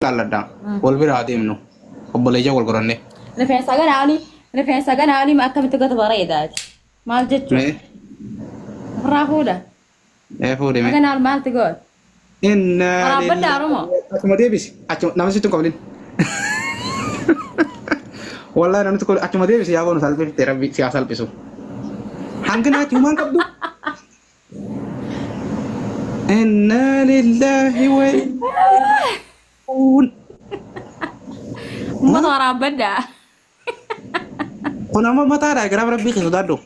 Laalladha. Wal bira haa deemnu. Obboleeyyan wal godhanne. Rifeensa ganaa olii rifeensa ganaa olii akkamitti gata bareedaati. Maal jechuun? Mee Ofirraa fuudha. ee fuudhi mee. Ganaa ol maalti goota? Innaa Waraabbadha Oromoo. Achuma deebisi. Achuma nama sitti hin qablin. Wallahi namni tokko achuma deebisi yaa boonu salphifte rabbi si haa salphisu. Hanga naatti humaan qabdu. Innaa lillaahi wa innaa. Uummata waraabbadha. Kun amma mataadha garaaf rabbii kee sodaadhu.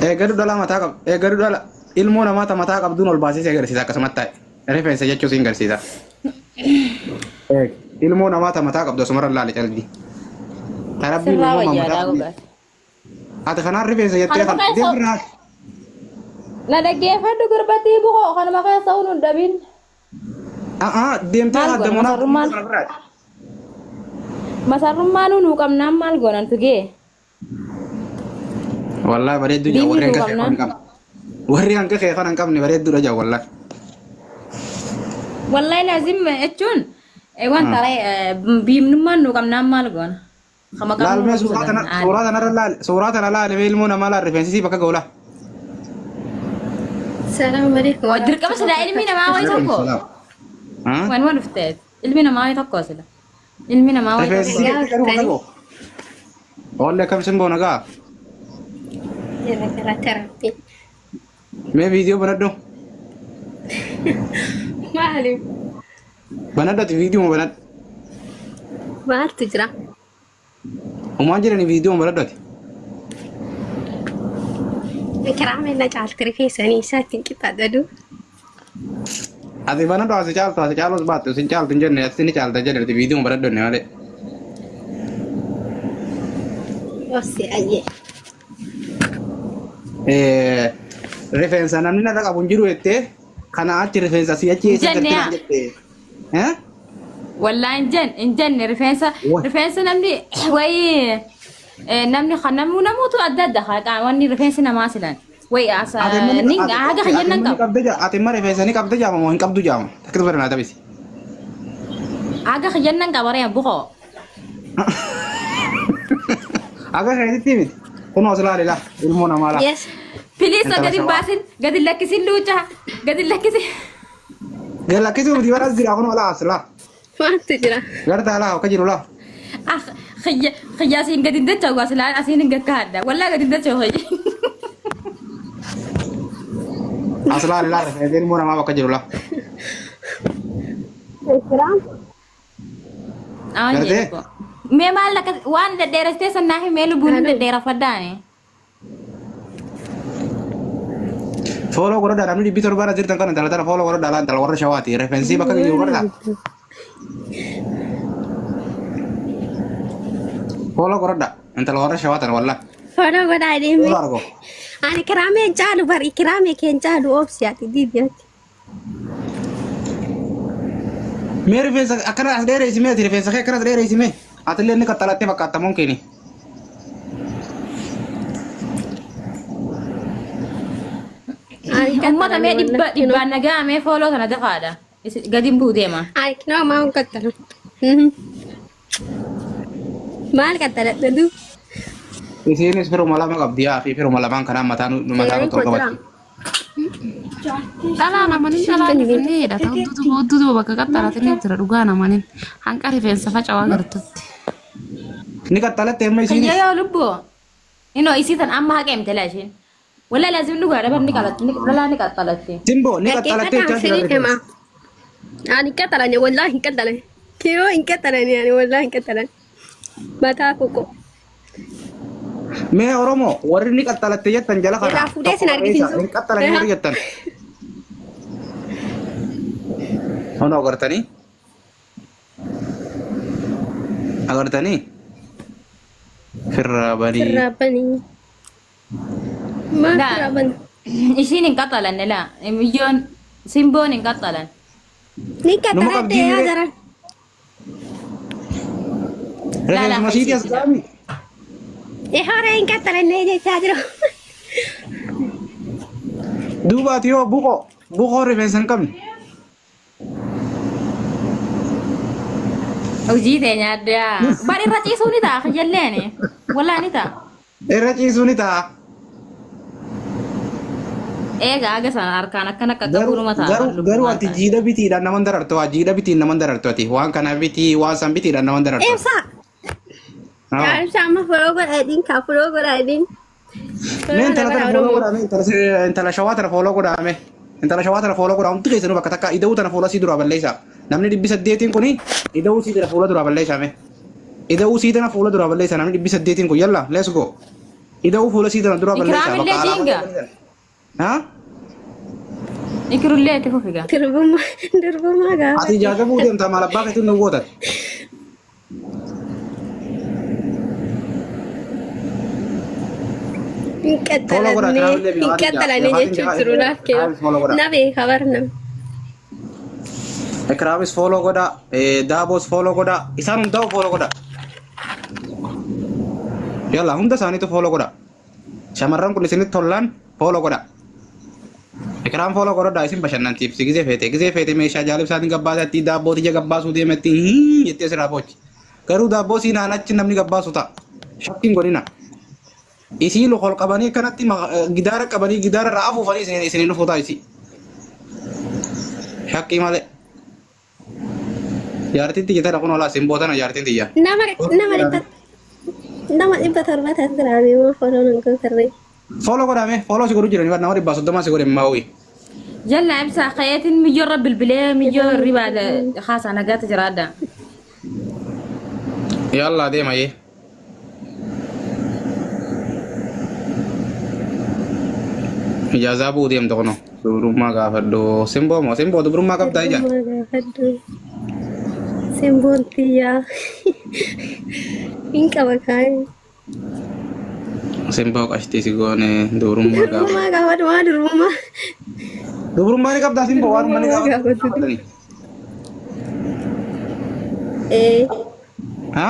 Eeggadu dhala mataa qab eeggadu dhala ilmoo namaa ta mataa qabduun ol baasee si agarsiisa akkasumatti taa'e. Rifeensa jechuu si agarsiisa. Eeg ilmoo namaa ta mataa qabdu asumarra laali calbii. Ta rabbiin Sirraa uumamaan mataa wayyaadhaa qabdi. gogaati. Ati kanaan rifeensa jettee Kanuma kan keessa deemraa. na dhaggeeffadhu gurbattii bukoo kanuma keessa hun hin dhabin. A'aa deemtee Maal goona haaddamunaa masarrummaan kana biraati. masarrummaan nuu qabnaan maal goonan tugee Wallahi bareedduu jaa diinni warri nuu hanga kee kana qabnaan. hin qabne. Warri hanga kee kana hin qabne bareedduudha jaa wallahi. Wallahi laazim jechuun wanta biimnummaan nuu qabnaan maal goona? Kama Laal qabnu mee rabbi suuraa tana sodaanna aani. suuraa tanarra laal suuraa tana laal mee ilmoo namaa laal rifeensi sii bakka ga'u laa. Salaamu alaikum Dirqama warahmatullahi silaa ilmi namaa wayi Alaikum tokko salaam. Ah? wanuma dhufteet ilmi namaa wayi tokko sila ilmi namaa wayi Rifeensi tokko sii Nagaa gadi garuu bakka jirtanii? ga'u. Oollee akkam sin boona ga'a. Jira jira rabbi. Mee viidiyoo banadhu. Maali? Banadhu ati viidiyoo banadhu. Maaltu jira? Homaan jedhani viidiyoo banadhu ati. Kiraameen na caalti rifeensanii isaa ittiin qixxaadhadu. Ati banadhu asi caaltu asi caalus baattu isin caaltu hin jenne ati ni caalta jedhe ati viidiyoo banadhu inni malee. Obsi ayyee. Rifeensa namni narra qabu hin jiru jettee kana achi rifeensa asii achi eessa Jenne gartee yaa. naan jette. Eh? Wallaahi hin jenne hin jenne rifeensa Wa- rifeensa namni wayii namni kan namuu namuutu adda adda haa wanni rifeensi namaa silan wayi asa Ati immoo ni ati haga ati kiyyan nan immoo ni qabu qabda jaa ati immoo rifeensa ni qabda jaama moo hin qabdu jaama takka bara naa taphisi. haga kiyyan nan qaba ree bukoo Akka keetitti miti. Kunoo as laali laa ilmoo namaa laa. Yes. Piliisa Intala gadi hin shawaa. baasin gadi hin lakkisin luucaa gadi hin lakkisin. Gad lakkisuu miti bara as jira kunoo laa as laa. Maaltu jira? Gartaa laa akka jiru laa. Ah xiyya xiyya asiin gadi hin dacha'u as laan asiin hin gakkaadha wallaa gadi hin dacha'u xiyya. As laali laa rifeensa ilmoo namaa bakka jiru laa. Ikiraam. Aan Gartee? jedhu koo. Mee maal akka waan dhedheerastee sannaa himee lubbuun hin dhedheerafadhaani. Fooloo godhadhaa namni dhibbi torbaan as jirtan kana intala tana fooloo godhadhaa laa intala warra shawaati rifeensi bakka jiru godhadhaa. Fooloo godhadhaa intala warra shawaa tana wallaa. Follow godhaa deemee. Fooloo argo. Ani kiraamee hin caalu bari kiraamee kee hin caalu obsi ati diidiyaatti. Mee rifeensa akkana as dheereessi mee ati rifeensa kee akkana as dheereessi mee atillee inni qaxxalattee fakkaata moonkeeni. Ani Uummata mee qaxxalan dhibba wallahi. dhibbaan nagaa mee fooloo sana dafaadha. Gadi hin bu'u deema. Ani kinoo maal qaxxalan? Maal qaxxaladha du? Isiinis firuma lama qabdi yaa fi firuma lamaan kanaan mataa nu mataa Seeraan nutti ol koo jira. qabatti. Dhalaan amanin dhalaan finfinnee jedha. Hudduutu hudduutu bakka qaxxalaatanii jira dhugaan amanin. Hanqa rifeensa faca'aa gartutti. Ni qaxxalatte amma isiinis. Kiyya yoo lubbuu. Inoo isii tan amma haqeemte laa isheen. Walaa laazim dhugaadha bar ni qalatti dhalaa ni qaxxalatti. Simboo ni qaxxalattee Dhaggeeffadhaan jechaa jira sirrii hima. rifeensa. Ani qaxalane wallahi hin qaxalane. Kiroo hin qaxalane ani wallahi hin qaxalane. Mataa koko. Mee Oromoo warri ni qaxxalatte jettan jala kana Irraa fuudhee tokko sin barreessa argisiisu. hin qaxxalanii warri jettan. Hono agartanii? Agartanii? Firraa banii. Firraa banii. Maal Laa firraa banii? ishiin hin qaxxalanne laa miyyoon simboon hin qaxxalan. Ni Numa qaxaladhe qabdii yaa miree. jaran. Laa laa Rifeensuma siitii as fayyisiisi laa. gaami. Ihooree hin qaxalanne jechaa jiru. Duuba ati yoo buqoo buqoo rifeensa hin qabne. Hojii tee nyaaddaa. Bar irra ciisuu ni ta'a kiyyalleeni. Walaa ni ta'a. Irra ciisuu ni ta'a. Eega aga sana harkaan akkana qaqqabuu Garuu numa ta'a. garuu garuu ati jiidha bitiidhaan naman darartu haa jiidha bitiin naman darartu ati waan kana bitii waan san bitiidhaan naman darartu. Ibsaa. Haa. Yaa ibsaa amma foloo godha jedhiin kaa foloo godha jedhiin. Mee intala tana fooloo godhaa mee intala intala shawaa tana fooloo godhaa mee intala shawaa tana fooloo godhaa hundi keessanuu bakka takka ida'uu tana fuula sii duraa balleessaa namni 800 kuni ida'uu sii tana fuula duraa balleessaa mee ida'uu sii tana fuula duraa balleessaa namni 800 kun yalla let's go ida'uu fuula sii tana duraa balleessaa Ikraamillee bakka jiinga. alaabaa ha Ikirullee itti fufiga. Durbummaa durbummaa ati gaafadhu. ijaaza buutee deemtaa maal abbaa keetiin nu gootan Hin Follow godhaa qaxxalanne kiraamillee hin biyya qaxxalanne jechuun jiru naaf Ikraamis follow godhaa na beeka barna. Ikraamis follow godhaa Daaboos follow godhaa isaan hundaa'u follow godhaa yalla hunda isaaniitu follow godhaa Shamarran kun isinitti tollaan follow godha. Ikraam follow godhadhaa isin bashannansiifti gizee feete gizee feete meeshaa jaalibsaatiin gabbaasetti daabboo tiyya gabbaasuu deemetti hii jettee sirraa boochi. Garuu daabboo siinaan achi namni gabbaasu ta'a. Shakkiin godhina. Isii lokol qabanii akkanatti gidaara qabanii gidaara irraa afuufanii isin isiniin dhufuu ta'a isii. Shakkii malee. Jaartiin tiyya tana kun olaa simboo tana jaartiin tiyya. Nama nama dhibba nama 700 taate jiraame moo foloo nan gootarree. Follow godhame follow si godhu jirani nama 130 si godhe maawii. Jalla ibsaa ka'eetiin miyyoo irra bilbilee miyyoo hirribaa haasaa nagaatti jiraadha. Yalla deema yee. Ijaazaa bu'uu deemta kunoo. Dubrummaa gaafadhu. Simboo moo simboo dubrummaa qabdaa ija? Durbummaa gaafadhu. Simboon tiyyaa. Hin qaba kaa'e. Simboo qashtii si goone dubrummaa gaafadhu. Durbummaa gaafadhu maa durbummaa. Dubrummaa ni qabdaa simboo waan ni Durbummaa gaafadhu. gaafadhu. Ee. Ha?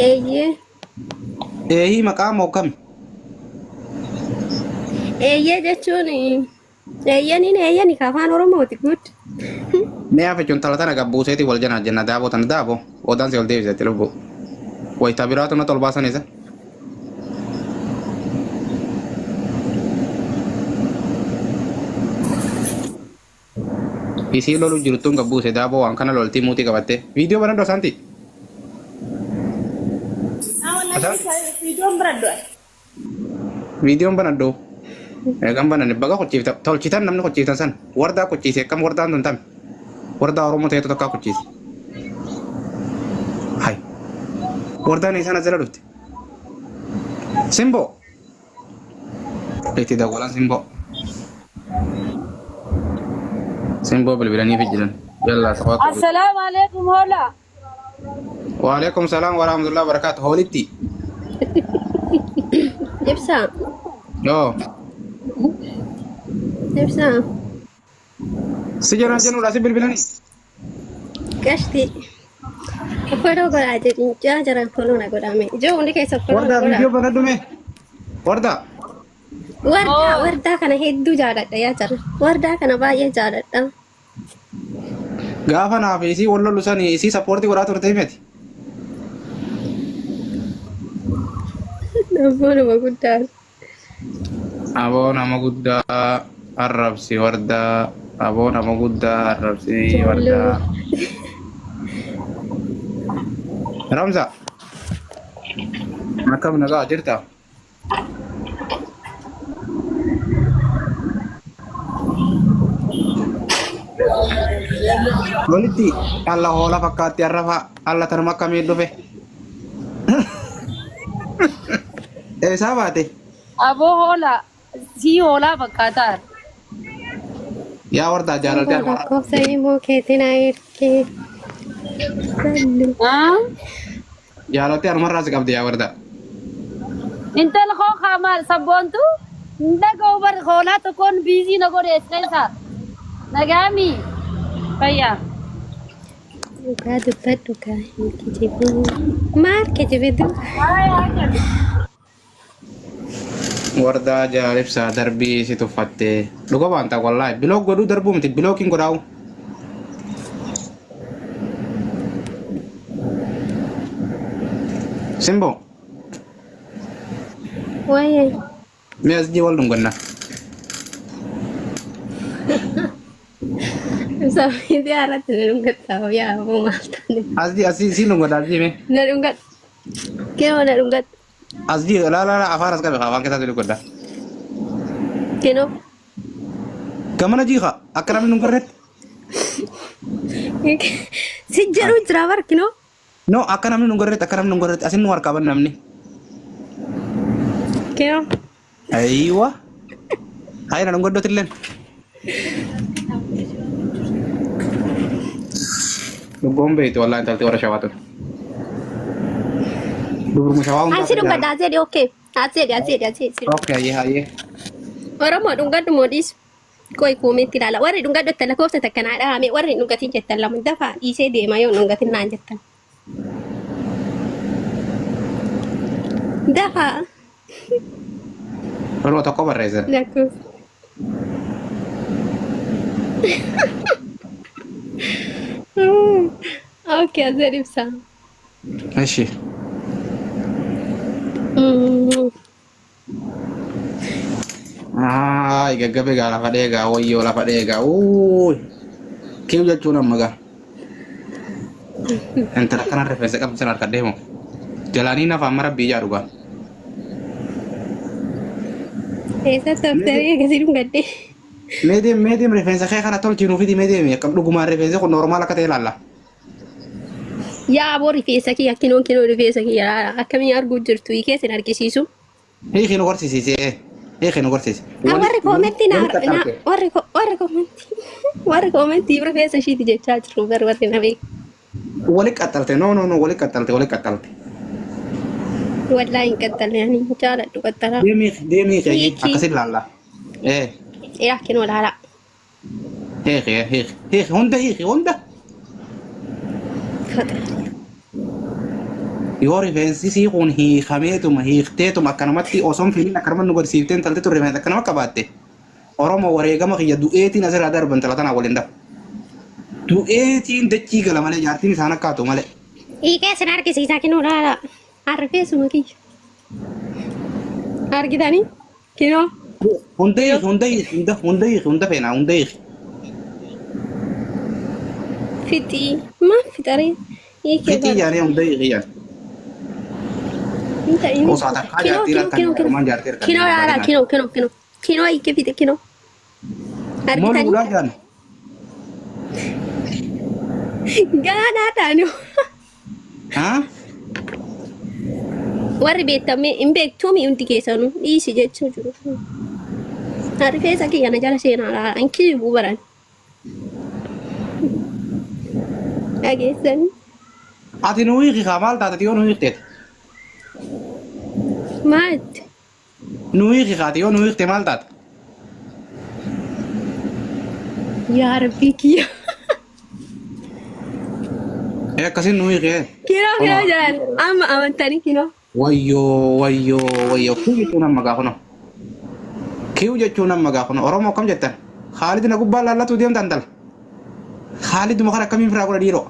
Eeyyee. Eehii maqaa moo kami? Eeyyee jechuun eeyyaniin eeyyani ka afaan Oromooti good. Mee hafe jechuun tala tana gabbuuseeti wal janaa jenna daaboo tana daaboo odaan si ol deebisetti lubbuu. Wayita biraatu na tolbaasan isa. Isii lolu jirtuun gabbuuse daaboo waan kana loltii muutii qabattee. Viidiyoo banadhu asaanti. Asaanti. Viidiyoon bira du'e. Viidiyoon banadhu. Eegan bananne baga kochiifta. Tolchitan namni kochiiftan san. Wardaa kochiise akkam wardaan tun tami. Wardaa Oromoo ta'etu takkaa kochiise. Hai. Wardaan isaan as jala dhufte. Simboo. Itti dawwalan simboo. Simboo bilbilanii fi jiran. Yallaa sabaa. Assalaamu alaikum hola. Waalaikum salaam wa rahmatullahi wa barakaatu. Hoolitti. Ibsaa. Yoo. Ibsaa. Si jedhan jennuudha si bilbilanii. Qashti. Foloo godhaa jedhin jaa jaran foloo na godhame. Ijoo hundi keessa foloo na Wardaa viidiyoo godhaa. banadhu mee. Wardaa. Wardaa wardaa kana hedduu jaaladha yaa jara. Wardaa kana baay'ee jaaladha. Gaafa naaf isii wal lollu sanii isii sappoortii godhaa turte miti. Abboo nama guddaa. Aboo nama guddaa arrabsi wardaa. Aboo nama guddaa arrabsi wardaa. Ramza. Akkam nagaa jirta? Walitti alla hoola fakkaatti arrafa alla tanuma akkamiin dhufe. Eessaa baate? Aboo hoolaa sii hoolaa fakkaataa. Yaa wardaa jaalaltee Simboo armaan. lakkoofsa immoo keetiin haa ergee. Jaalaltee anumarraa si qabdi yaa wardaa. Intala koo kaamaa sabboontu hin dhaga'u bar hoolaa tokkoon biizii na godhe keessa. Nagaami fayyaa. Dhugaa dubbadhu gaa hin kijibin. Maal kijibidu? Wardaa jaalibsaa darbii si tuffattee. Dhuga baanta wallaahi. Bilook godhuu darbuu miti bilookiin godhaa'u. Simbo Wayyee. mee as jii wal dhunganna. Ibsa miidiyaa irratti na dhungattaa yaa aboo maal taane. As jii asii siin dhungadha as jii mee. Na dhungadhu. Kinoo na dhungadhu. As jii laa laa laa afaan as qabe afaan keessaa si dhungadha. Kinoo. Gamana jii kaa akka namni dhungarreetti. Si jedhu jira bar kinoo. No akka namni dhungarreetti akka namni dhungarreetti asin nu harkaa ban namni. Kinoo. Aywa. Hayna dhungadhootilleen. Dhugoon beekti wallaahi intalti warra shawaa tun. Dubruma shawaa hundaa. Asi dhungadha as jedhi okay. As jedhi as jedhi as jedhi. Okay hayyee hayyee. Oromoo dhungadhu moo dhiisu? Qoy koomeetti ilaala. Warri dhungadhu itti lakkoofsa takka naa dhahame warri hin dhungatin jettan lama dafaa dhiisee deema yoo hin dhungatin naan jettan. Dafaa. Oromoo tokko barreessan. Lakkoofsa. Okay, as jedhi ibsa. Ishi. Aay gaggabe gaa lafa dheegaa wayyoo lafa dheegaa. Uuy. Kiw jechuun amma gaa. Intala kana rifeensa qabdu sana harka deemu. Jalaanii nafa amma rabbii ijaa dhugaa. Eessatti haftanii akkasii dhungadhe. Mee deem mee deem rifeensa kee kana tolchii nuuf fidi mee deemi akkam dhugumaan rifeensi kun normaal akka ta'e ilaalla. Yaa aboo rifeensa kiyya kinoo kinoo rifeensa kiyya laala akkamii arguu jirtu hiikee sin argisiisu. Hiiki nu gorsiisiisee hiiki nu gorsiisi. Ah, warri koomentii na warri warri koomentii warri koomentii rifeensa ishiiti jechaa jiru bar warri na beeku. Wali qaxxalte no no no wali qaxxalte wali qaxxalte. Wallaahi hin qaxxalle ani hin jaaladhu qaxxalaa. Deemii deemii kee Hiiki. akkasin laalla. Ee Yaa kinoo laala. hiiki hiiki hiiki hunda hiiki hunda. Yoo rifeensi sii kun hiikameetuma hiikteetuma akkanumatti osoo hin filiin akkanuma nu godsiifteen intalti tun rifeensa akkanuma qabaatte. Oromoo wareegama kiyya du'eetiin asirraa darban intala tanaa waliin dhabu. Du'eetiin dachii gala malee jaartiin isaan akkaatu malee. Hiikee sin argisiisa kinoo laala. Rifeensuma kiyya. Argitanii? Kinoo. Hunda hiiki hunda hiiki hunda hunda hiiki hunda feena hunda hiiki. Fixii. Maal fixaree? Hiikee Fixii bara. jaaree hunda hiiki jaan. Hin ta'in. Osoo takkaa Kinoo jaartiin kinoo harkaan kinoo kinoo. ormaan jaartii harkaan. Kinoo laala kinoo kinoo kinoo. Kinoo hiikee fixe kinoo. Maal Argitanii? ulaa jaan. Gaanaa taanu. Haa? Warri beektamee hin beektuumi hundi keessanuu dhiisi jechuu jiru. Rifeensa kiyya na jala seenaa laala hin kijibuu baran. Dhageessanii. Ati nu hiiki kaa maal taate yoo nu hiikteet? Maal? Nu hiiki kaati yoo nu hiikte maal taate? Yaa Rabbii kiyya. Ee akkasiin nu hiiki. Kinoo kinoo jedhan amma amantanii kinoo. Wayyoo wayyoo wayyoo kiw jechuun amma gaafa no. Kiw jechuun amma gaafa no. Oromoo akkam jettan? Khaalid na gubbaa laallatu deemtan tala. Khaaliduma kana akkamiin firaa godha dhiiroo?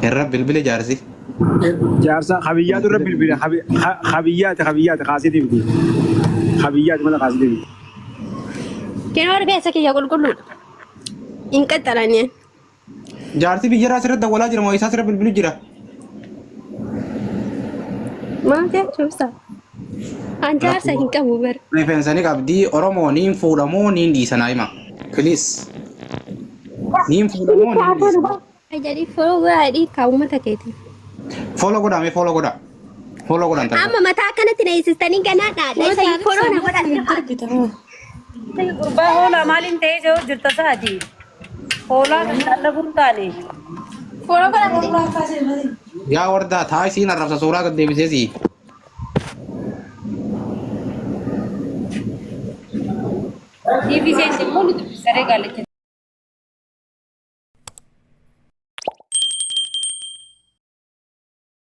Irra bilbile jaarsi. Jaarsa habiyyaatu irra bilbila habiyyaati habiyyaati kaasitii miti. Habiyyaati mala kaasitii miti. Kinoo rifeensa kiyya qulqulluudha. Hin qaxxalanii. Jaarsi biyyarraa asirra dawwalaa jira moo isaa asirra bilbilu jira? Maal jechuun An jaarsa hin qabu bara. Rifeensa ni qabdi Oromoo niin fuudhamoo niin dhiisanaa hima. Please. Niin fuudhamoo niin dhiisanaa. Jedhii follow godhaa jedhii kaa uummata keeti. Follow godhaa mee follow godhaa. Follow godhaa intala. Amma mataa akkanatti na hiisistanii ganaa dhaadha. Isa follow na godhaa. Gurbaa hoolaa maaliin ta'ee jiru jirta saati? Hoolaa kan dhallabuun taane. Follow godhaa. Yaa wardaa taa isiin arrabsa suuraa gad deebisee sii. TV seensi immoo nuti dubbisaree gaalicha.